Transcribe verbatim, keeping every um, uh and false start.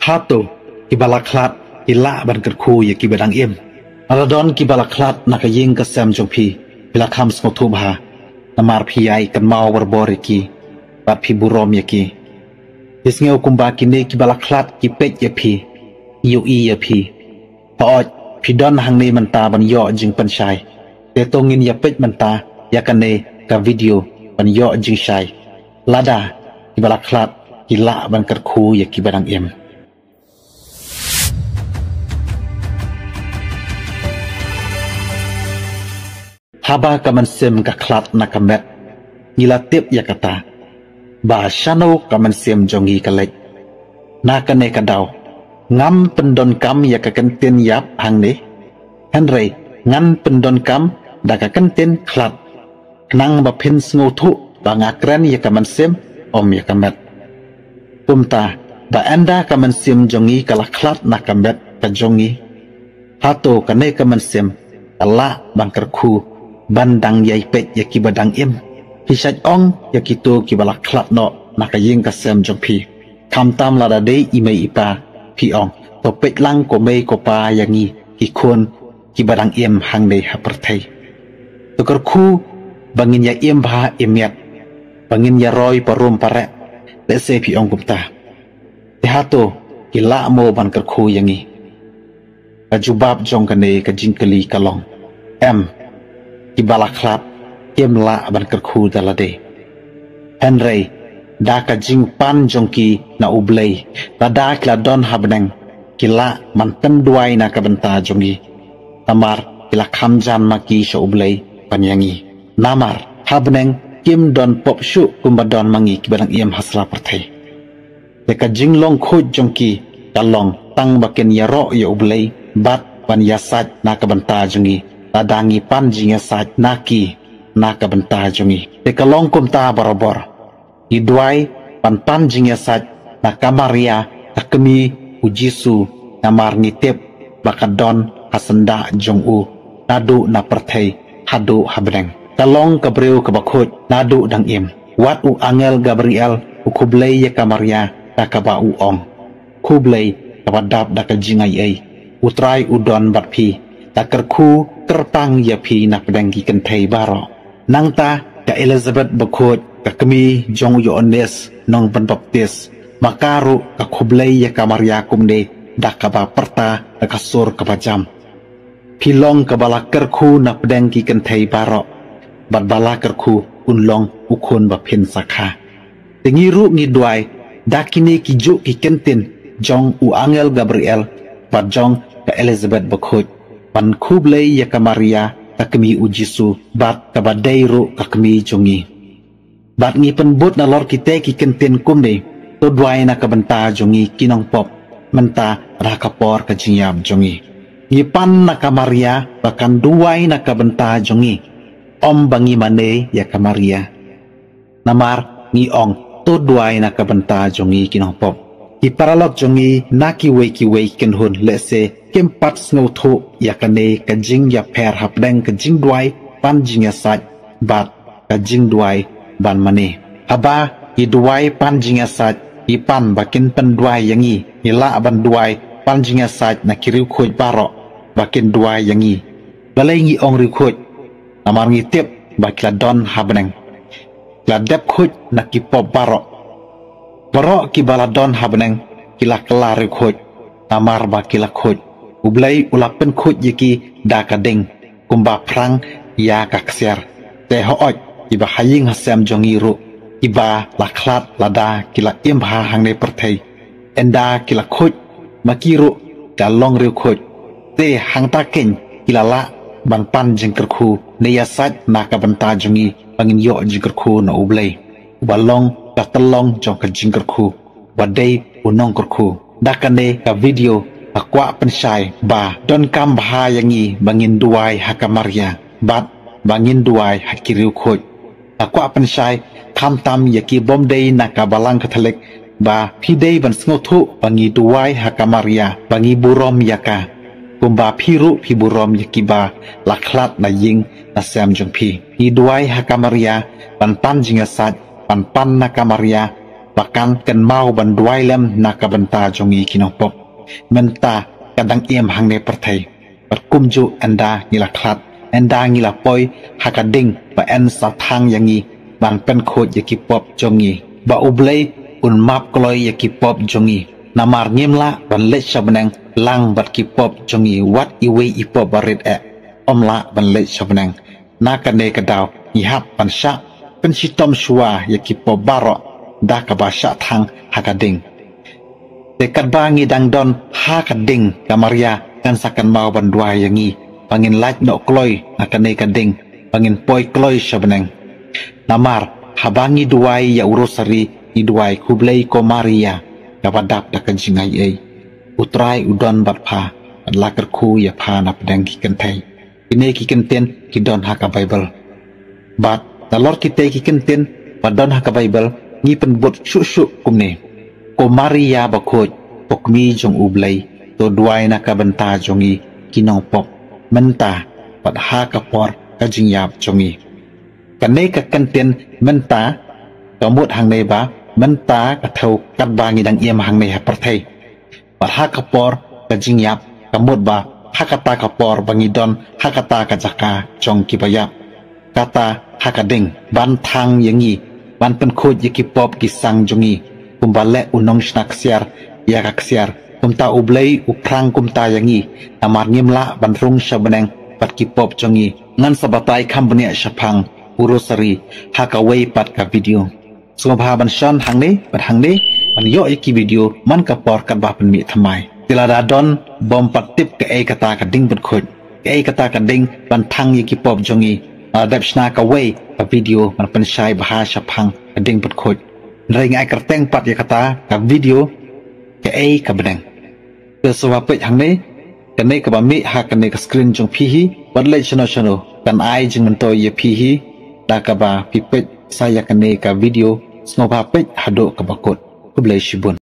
Hato kiba la khlad ki lah ban kyrkhu ïa kiba dang im? Lada don kiba la khlad na ka ïing ka sem jong phi, phi la kham sngewthuh bha, namar phi ïai kynmaw barabor ïa ki bad phi burom ïa ki. Phi sngew kumba kine kiba la khlad ki peit ïa phi, ïohi ïa phi. Hooid, phi don hangne mynta ban ïoh jingpynshai. Te to ngin ïa peit mynta ïa kane ka video ban ïoh jingshai, lada kiba la khlad ki lah ban kyrkhu ïa kiba dang im. Haba ka mynsiem ka khlad na ka met, ngi la tip ïa kata ba shano ka mynsiem jong ngi ka leit. Na kane ka daw, ngam pyndonkam ïa ka kyntien ïap hangne, hynrei ngan pyndonkam da ka kyntien khlad, khnang ba phin sngewthuh ba nga kren ïa ka mynsiem, ym ïa ka met. Kumta, ba ynda ka mynsiem jong ngi ka la khlad na ka met ka jong ngi, hato kane ka mynsiem ka lah ban kyrkhu ban dang ïai peit ïa kiba dang im? Phi shait ong ïa kito kiba la khlad noh na ka ïing ka sem jong phi. Khamtam lada dei i mei i pa, phi ong, to peit lang ko mei ko pa ïa ngi ki khun kiba dang im hangne ha pyrthei. To kyrkhu ba ngin ïa im bha im miat, ba ngin ïa roi parum pareh, lehse phi ong kumta. Te hato ki lah mo ban kyrkhu ïa ngi? Ka jubab jong kane ka jingkylli ka long, em, kiba la khlad kim lah ban kyrkhu da lade. Hynrei da ka jingpan jong ki na U Blei, lada ki la don ha bneng, ki lah ban pynduwai na ka bynta jong ngi, namar ki la kham jan ma ki sha U Blei ban ïa ngi. Namar ha bneng kim don pop shuh kumba don ma ngi kiba dang im ha sla pyrthei. Te ka jinglong khuid jong ki ka long tang ba kin ïaroh ïa U Blei bad ban ïasaid na ka bynta jong ngi, lada ngi pan jingïasaid na ki na ka bynta jong ngi. Te ka long kumta barabor. Ngi duwai ban pan jingïasaid na ka Maria, ka kmie U Jisu, namar ngi tip ba ka don ha syndah jong u naduh na pyrthei haduh ha bneng. Ka long ka briew kaba khuid naduh dang im. Wat u angel Gabriel u khublei ïa ka Maria da kaba u ong, khublei kaba dap da ka jingaiei, U Trai u don bad phi. La kyrkhu kyrpang ïa phi na pdeng ki kynthei baroh. Nangta ka Elizabeth bakhuid, ka kmie jong u Ïoannis nongpynbaptis, ma ka ruh ka khublei ïa ka Maria kumne da kaba pyrta da ka sur kaba jam, phi long kaba la kyrkhu na pdeng ki kynthei baroh, bad ba la kyrkhu un long u khun ba phin sa kha. Te ngi ruh ngi duwai da kine ki juh ki kyntien jong u angel Gabriel bad jong ka Elizabeth bakhuid, ban khublei ïa ka Maria, ka kmie U Jisu, bad kaba dei ruh ka kmie jong ngi. Bad ngi pynbud nalor kite ki kyntien kumne: To duwai na ka bynta jong ngi ki nongpop, mynta bad ha ka por ka jingïap jong ngi. Ngi pan na ka Maria ba kan duwai na ka bynta jong ngi, ym ba ngi mane ïa ka Maria. Namar ngi ong, to duwai na ka bynta jong ngi ki nongpop. Ki paralok jong ngi na kiwei kiwei ki kynhun lehse kim pat sngewthuh ïa kane ka jingïapher hapdeng ka jingduwai pan jingïasaid bad ka jingduwai ban mane. Haba ngi duwai pan jingïasaid, ngi pan ba kin pynduwai ïa ngi. Ngi lah ban duwai pan jingïasaid na ki riewkhuid baroh ba kin duwai ïa ngi. Balei ngi ong riewkhuid? Namar ngi tip ba ki la don ha bneng. Ki la dep khuid na ki pop baroh. Baroh kiba la don ha bneng ki la kylla riewkhuid, namar ba ki la khuid. U Blei u la pynkhuid ïa ki da ka ding, kumba phrang ïa ka ksiar. Te hooid, kiba ha ïing ha sem jong ngi ruh, kiba la khlad lada ki la im bha hangne pyrthei, ynda ki la khuid, ma ki ruh ki la long riewkhuid. Te hangta keiñ ki la lah ban pan jingkyrkhu ne ïasaid na ka bynta jong ngi, ba ngin ïoh jingkyrkhu na U Blei, uba long ka tyllong jong ka jingkyrkhu, uba dei u nongkyrkhu. Da kane ka video nga kwah pynshai ba donkam bha ïa ngi ba ngin duwai ha ka Maria bad ba ngin duwai ha ki riewkhuid. Nga kwah pynshai, khamtam ïa ki bym dei na ka Balang Katholik, ba phi dei ban sngewthuh ba ngi duwai ha ka Maria, ba ngi burom ïa ka, kumba phi ruh phi burom ïa kiba la khlad na ïing na sem jong phi. Ngi duwai ha ka Maria ban pan jingïasaid, ban pan na ka Maria ba kan kynmaw ban duwai lem na ka bynta jong ngi ki nongpop. Mynta ka dang im hangne pyrthei. Bad kumjuh ynda ngi la khlad, ynda ngi la poi ha ka ding ba yn sa thang ïa ngi ban pynkhuid ïa ki pop jong ngi, ba U Blei un map kloi ïa ki pop jong ngi. Namar ngim lah ban leit sha bneng lang bad ki pop jong ngi, wat iwei i pop barit eh ym lah ban leit sha bneng. Na kane ka daw ngi hap ban shah pynshitom shuwa ïa ki pop baroh da kaba shah thang ha ka ding. Te katba ngi dang don ha ka ding, ka Maria kan sa kynmaw ban duwai ïa ngi ba ngin lait noh kloi na kane ka ding, ba ngin poi kloi sha bneng. Namar haba ngi duwai ïa u Rosari, ngi duwai: Khublei ko Maria, kaba dap da ka jingaiei, U Trai u don bad pha, bad la kyrkhu ïa pha na pdeng ki kynthei. Kine ki kyntien ki don ha ka Baibl. Bad nalor kitei ki kyntien ba don ha ka Baibl, ngi pynbud shuh shuh kumne: Ko Maria bakhuid, ko Kmie jong U Blei, to duwai na ka bynta jong ngi ki nongpop, mynta bad ha ka por ka jingïap jong ngi. Kane ka kyntien mynta ka mut hangne ba mynta ka thew katba ngi dang im hangne ha pyrthei. Bad ha ka por ka jingïap ka mut ba ha kata ka por ba ngi don ha kata ka jaka jong kiba ïap, kata ha ka ding, ban thang ïa ngi, ban pynkhuid ïa ki pop ki sang jong ngi. Kumba leh u nongshna ksiar ïa ka ksiar, kumta U Blei u phrang kumta ïa ngi. Namar ngim lah ban rung sha bneng bad ki pop jong ngi. Ngan sa batai kham bniah shaphang u Rosari ha kawei pat ka video. Sngewbha ban shon hangne bad hangne ban ïoh ïa ki video man ka por katba pynmih thymmai. Te lada don bym pat tip kaei kata ka ding pynkhuid, kaei kata ka ding ban thang ïa ki pop jong ngi, la dep shna kawei ka video ban pynshai bha shaphang ka ding pynkhuid. Hynrei nga ai kyrteng pat ïa kata ka video: Kaei ka bneng. Te sngewbha peit hangne, kane kaba mih ha kane ka screen jong phi hi, wat leit shano shano, kan ai jingmyntoi ïa phi hi da kaba phi peit sa ïa kane ka video. Sngewbha peit haduh kaba kut. Khublei shibun.